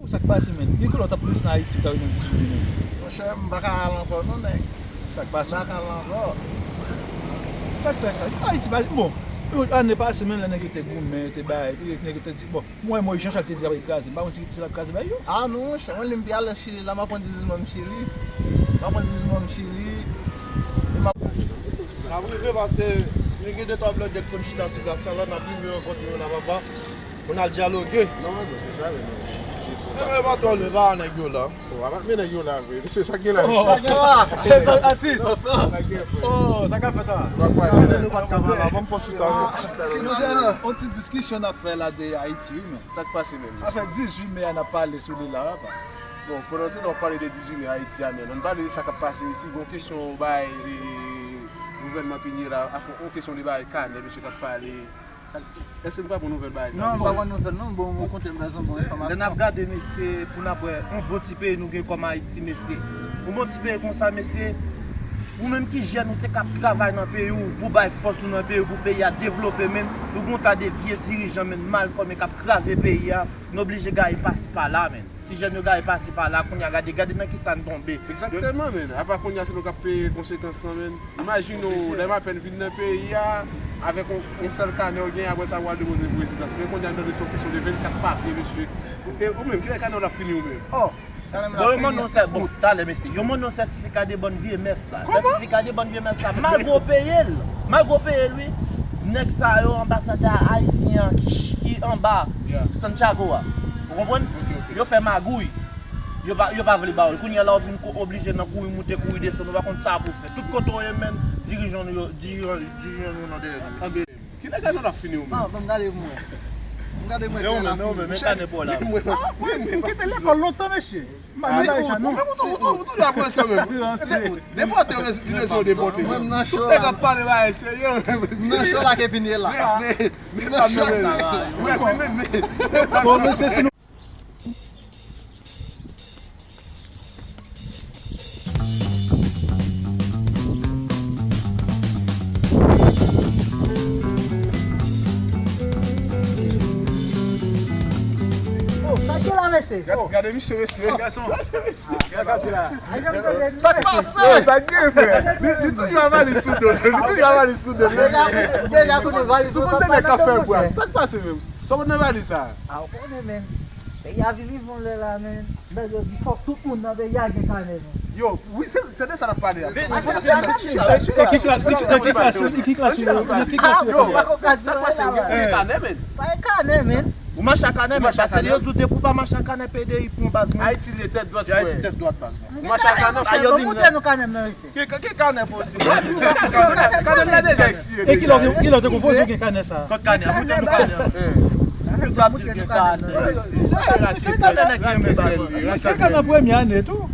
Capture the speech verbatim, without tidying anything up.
Sa k pase, menn? Gen kote w t ap desann Ayiti, w t al nan dizuit me, menn. Monchè, m pa ka al ankò non, nèg. Sa k pase? M pa ka al ankò. Sa k fè sa? Ayiti pa, bon, ane pase, menn, lè nèg yo te goumen, yo te bay, nèg yo te di, bon, mwen, mwen, Jean Jacques te di l ap kraze. M pa konn si se l ap kraze bay yo. Ah non, monchè, mwen, li m pi alèz Chili la, m ap pran dizuit mwa m Chili. M ap pran dizuit mwa m Chili. E m ap N ap rive, paske nou gen de twa blòdè k konn chita sou plas la, n ap rive rankontre yo la, papa. Pou n al dyaloge. Non, men, se sa, men. Men, men, pa twò lwen, pa nèg yo la. Oh, a pa men nèg yo la, vre. Se sa k gen la, mesye. Oh, atis. Oh, sa k ap fèt la? Sa k pase, men? Nou pa t ka pale, ban m pran ti tan. Monchè, yon ti diskisyon n ap fè la de Ayiti, wi, men. Sa k pase, men, mesye? Afè dizuit me a n ap pale sou li la, papa. Bon, pandan nou t ap pale de dizuit me Ayiti a, men, ann pale de sa k ap pase isi, gon kesyon bay, e, gouvènman Piñera, afè, yon kesyon de bay kanè, mesye k ap pale. Sa, èske nou pa bon nouvèl bagay sa, mesye? Non, m pa bon nouvèl, non. Bon, mwen kontan m ba zòn bon enfòmasyon. Lè n ap gade, mesye, pou n ap wè yon bon ti peyi nou gen kòm Ayiti, mesye. Yon bon ti peyi konsa, mesye, ou menm ki jèn, ou te k ap travay nan peyi w, pou bay fòs ou nan peyi w, pou peyi a devlope, menn. Nou gen yon ta de vye dirijan, menn, mal fòme k ap kraze peyi a. Nou oblije gaye pasi pa la, menn. Ti jèn yo gaye pase pa la, kounye a gade, gade nan kisa n tonbe. Egzakteman, men. Apa kounye a se nou k ap peye konsekans lan, men. Imajine w, lè m apèn vin nan peyi a, avèk yon, yon sèl kanè w gen, apre sa w al depoze pou rezidans. Men kounye a m tande se yon kesyon de vennkat papye, mesye. E ou menm, kilè kanè w t ap fini ou menm? Oh, kanè m t ap fini. Bon, yo mande yon sèl, bon, talè, mesye. Yo mande yon sètifika de bòn vye mès la. Kòman? Sètifika de bòn vye mès la. Malgre w peye l. Malgre w peye l, wi. Nèg sa yo, anbasadè ayisyen an ki, ki anba Santiago a. Ou konprann? Yo fè magouy. Yo pa, yo pa vle ba w. Kounye a la, w vin ko-, oblije nan kouri moute, kouri desann. Ou pa konn sa pou w fè. Tout kote w ye, menn, dirijan nou yo, dirijan, dirijan nou nan dèyè nou. Kilè kanè w t ap fini ou menm? Ah, ban m gade pou mwen. M gade mwen. E ou menm, e ou menm, men kanè pa w la. Ah, mwen, mwen kite lekòl lontan, mesye. M pa nan bagay sa, non. Ou toujou ap ranse menm. Depòte, li bezwen depòte. Mwen, m nan cho la. Tout nèg ap pale bagay serye. M nan cho la ke Piñera la. Men, men, men, men, men. Bon, mesye, si nou Oh, sa k gen la, mesye? Gade, gade misye, mesye. Gason. Gade misye. Sa k pase? Sa k gen, frè? Li, li toujou a valiz sou do l. Li toujou a valiz sou do l. Deja, deja, sou valiz. Sou konse nèg k ap fè bwa. Sa k pase menm? Sa w nan valiz sa? Ah, ou konnen, men. Peyi a vin rive yon lè la, men. Nèg yo di fòk tout moun nan peyi a gen kanè, men. Yo, wi, se, se de sa n ap pale a. E ki klas, e ki klas, e ki klas, e ki klas yo, e ki klas yo? Yo, sa k pase, ou gen kanè, men? Pa gen kanè, men. Ou mache ak kanè, men, paske yo di w depi w pa mache ak kanè, P D I pran baz, men. Ayiti li tèt dwat, frè. Ayiti tèt dwat, baz. Ou mache ak kanè, frè. Ban m montre nou kanè m nan, mesye. Ki, ki kanè posib? Kanè m la deja ekspire deja. E kilè w te konpoze w gen kanè sa? Kot kanè? Montre nou kanè. Ki sa di gen kanè? Misye kanè nan premye ane tou.